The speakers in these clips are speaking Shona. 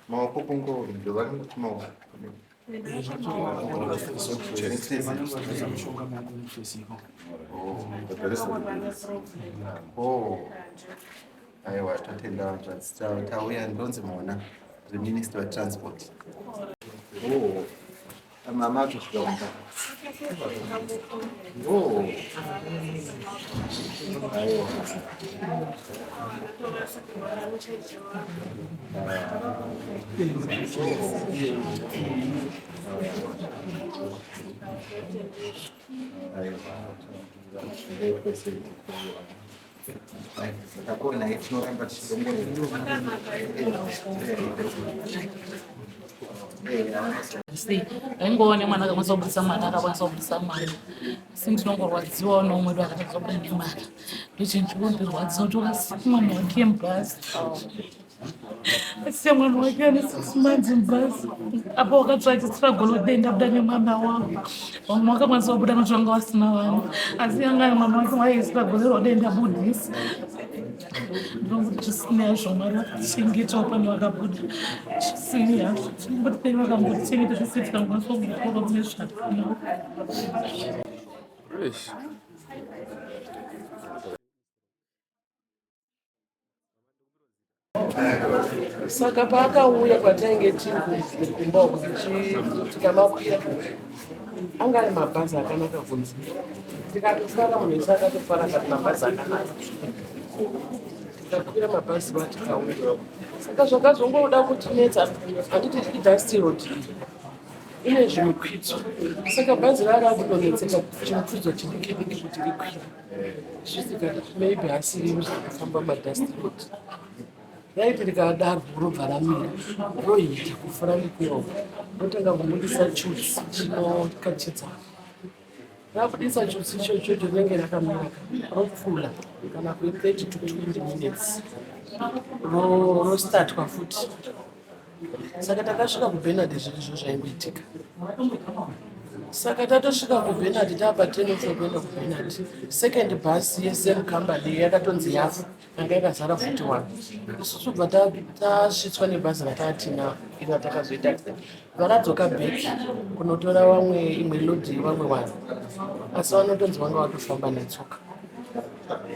Maoko kungo ndovanoti maoko. Oh. Aiwa totenda hanzvadzi tauya ndonzi Mona ndiri minister wetransport. Oh. Mama atosvika kumba. Oh. Aiwa. Takuona tinoramba tichidongorera. Sei ndaingoona mwana akakwanisa kubudisa mwana akakwanisa kubudisa mwana asi ndinongorwadziwawo neumwe wedu akatadza kubuda nemwana ndochinhu chikondirwadza kuti wakasiya mwana wake mubhazi asiya mwana wake ane 6 months mubhazi apa wakatsva achistruggle kuti ndabuda nemwana wangu. Vamwe vakakwanisa kubuda nokuti vanga vasina vana, asi anga ane mwana wake waistrugglera kuti ndabudisa. Ndinongoti zvisinei hazvo, Mwari vakatichengetawo pane vakabuda. Zvisinei hazvo, tinongoti dai vakangotichengeta zvese tikangokwanisa kubuda mune zvakanaka. Eish. Saka paakauya kwatainge tiri kumba uku, tikamakwira, anga ari mabhazi akanaka kunze. Tikatofara, munhu wese akatofara akati mabhazi akanaka. Tikakwira mabhazi va tikauya. Saka zvakazongoda kutinetsa, handiti idust road iyi ine zvimukwidzo, saka bhazi ranga kutonetseka chimukwidzo chidiki diki kuti rikwire. Zvisikati maybe asiri kufamba madust road, raiti rikadaro robva ramira, rohita kufura uko, rotanga kubudisa chutsi chinokachidza. Rabudisa chutsi ichocho, rinenge rakamira, ropfula kana kwe 30 to 20 minutes, rostartwa futi. Saka takasvika kuBenard, zvirizvo zvaingoitika. Saka tatosvika kuBenard, tapa 10 o'clock kuenda kuBenard, second bus yesame company yakatonzi yafa, yanga yakazara futi one. Isusu bva tasvitswa nebhazi ratatina iri ratakazoita accident, varadzoka back kunotora vamwe, imwe load yevamwe vanhu, asi vanotonzi vanga vatofamba netsoka.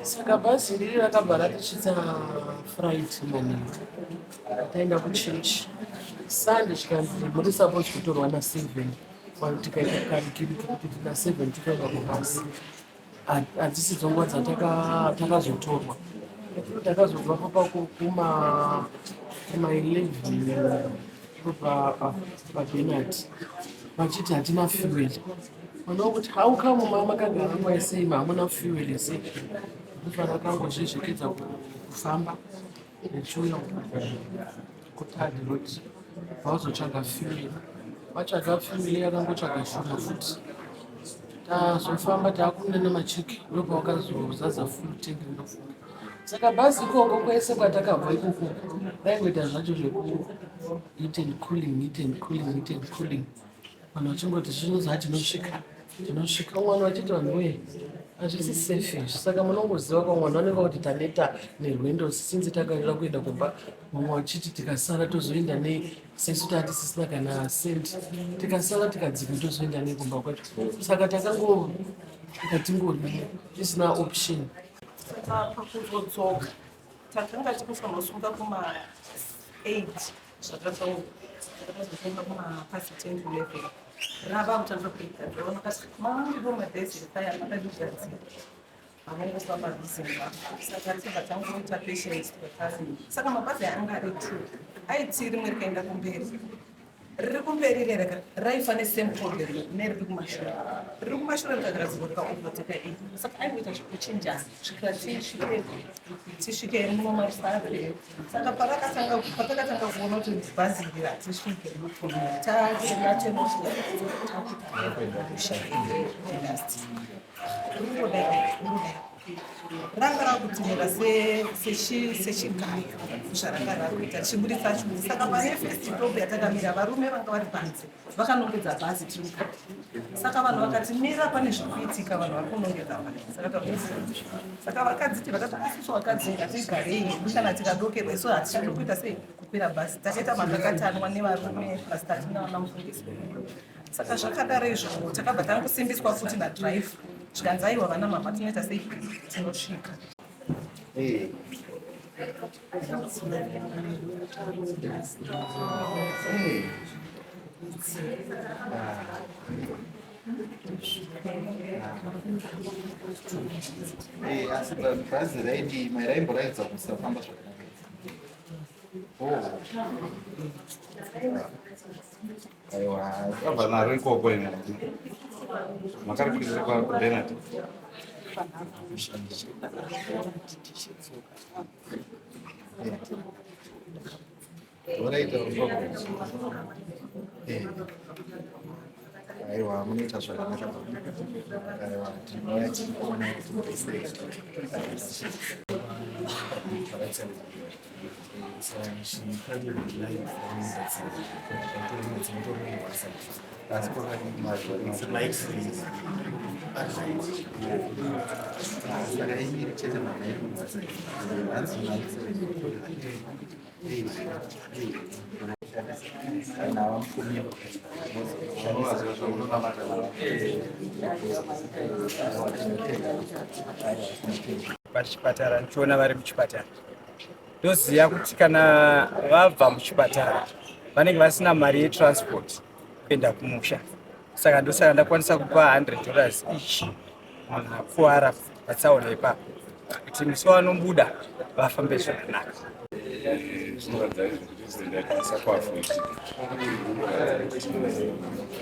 Saka bhazi riri rakabva ratisvitsa Friday manheru, taenda kuchechi. Sunday zvikanzi muri suppose kutorwa na7. Vanhu tikaita karikiriki kuti na7 tikaenda kubhasi, hadzisi dzonguva dzatakazotorwa. Takazobva papo kuma 11 paBenard, vachiti hatina fuel. Vanoa kuti how come makagara nguva sei hamuna fuel? Sei ndofana kangozvezvekedza kufamba richiuya kuthird road, vazotsvaga fuel. Vatsvaga fuel, yakangotsvaga shoma futi. Tazofamba taakunena machiki, ndopawakazozaza full tank ndofunga. Saka bhazi ikoko kwese kwatakabva ikoko raingoita zvacho zveku heat and cooling, heat and cooling, heat and cooling. Vanhu vachingoti zvinozi tinosvika, tinosvika. Umwe vanhu vachiti, "Vanhu wee, hazvisi safe izvi." Saka munongoziva kwa vanhu vanenge kuti taneta nerwendo sinzi takarira kuenda kumba. Mumwe vachiti tikasara tozoenda nei, sesu tatisisina kana sendi, tikasara tikadzika tozoenda nei kumba kwacho? Saka takango katingori tisina option. Saka pakuzodzoka takanga tikufanira kusunga kuma 8 zvakataurwa, takazosunga kuma past 10 to 11, rava kutanga kuita ndonakati mambo mabhezi paya makazvigadzira avangofamba vizimba. Saka tibva tangoita patience tikakasi. Saka mabhazi anga ari two, aiti rimwe rikaenda kumberi, riri kumberi rereka raifa nesame problem neriri kumashure. Riri kumashure rikagadzirwa, rikaovertaka iyi. Saka aingoita zvekuchinjana svikira tisvike muno maRusape. Saka patakatanga kuona kuti bhazi iri hatisvike, tatenotenotakuda dust ringodai ringodai. Ranga rakutinhira sechigayo zvaranga rakuita tichiburitsa chibuzi. Saka pane first stop yatakamira, varume vanga vari panze vakanongedza bhazi tiri mukati. Saka vanhu vakati, "Mira, pane zviri kuitika, vanhu vari kunongedza bhazi." Saka saka vakadziti vakati, "Isusu vakadzi ngatigarei hedu, kana tikadokerwa isu hatichadi kuita sei kukwira bhazi." Takaita makakatanwa nevarume pasitatina mufundisi. Saka zvakadaro izvo, takabva tangosimbiswa futi nadriver, zvikanzi, "Aiwa vana mama, tinoita sei, tinosvika." Asi bhazi raidi raimboratidza kusafamba zvakanaka. Oh. Aiwa, abva naro ikoko ine makarikwirira kwaBernard. Waraita ikoko. Aiwa, munoita zvakanaka. Aiwa, tinouya tichikuona kuti muri sei. Asi kwakadii mazvo? Saka imiri chete mama iri kurwadza. Hanzi nava mukumi. Unovaziva zvaunonamata navo. Pachipatara ndichiona vari muchipatara, ndoziva kuti kana vabva muchipatara vanenge vasina mari yetransport kuenda kumusha. Saka ndosaka ndakwanisa kupa $100 each munhu akuvara patsaona ipapo, kuti musi wanobuda vafambe zvakanaka. Zvinoratidza izvo kuti accident yakwanisa kuavoidika, kuti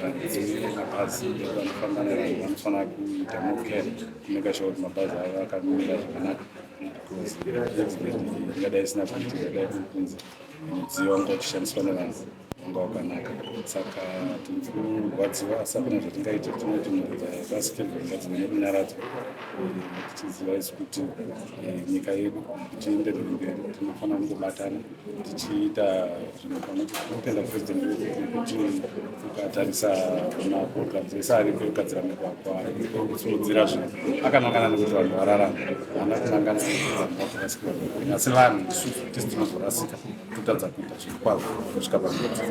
varidzi vemabhazi vanofamba nevanhu vanofanira kuita more care, kumake sure kuti mabhazi avo akamira zvakanaka, because accident ingadai isina kuitika dai kuri kunzi mudziyo wanga uchishandiswa nevanhu wanga wakanaka. Saka tiri kurwadziwa, asi hapana zvatingaita. Tinoti mhuri dzarasikirwa ngadzive nekunyaradzwa, tichiziva isu kuti nyika yedu kuti ienderere mberi tinofanira kungobatana tichiita zvinhu pamwe. Tinotenda president wedu nekuti ukatarisa maprograms ese ariko ekugadzira migwagwa, ekusimudzira zvinhu, akanangana nekuti vanhu vararame, haana kunangana nekuti vanhu vazorasikirwa neupenyu. Asi vanhu isusu tisi tinozorasika, totadza kuita zvinhu kwazvo kusvika panjodzi.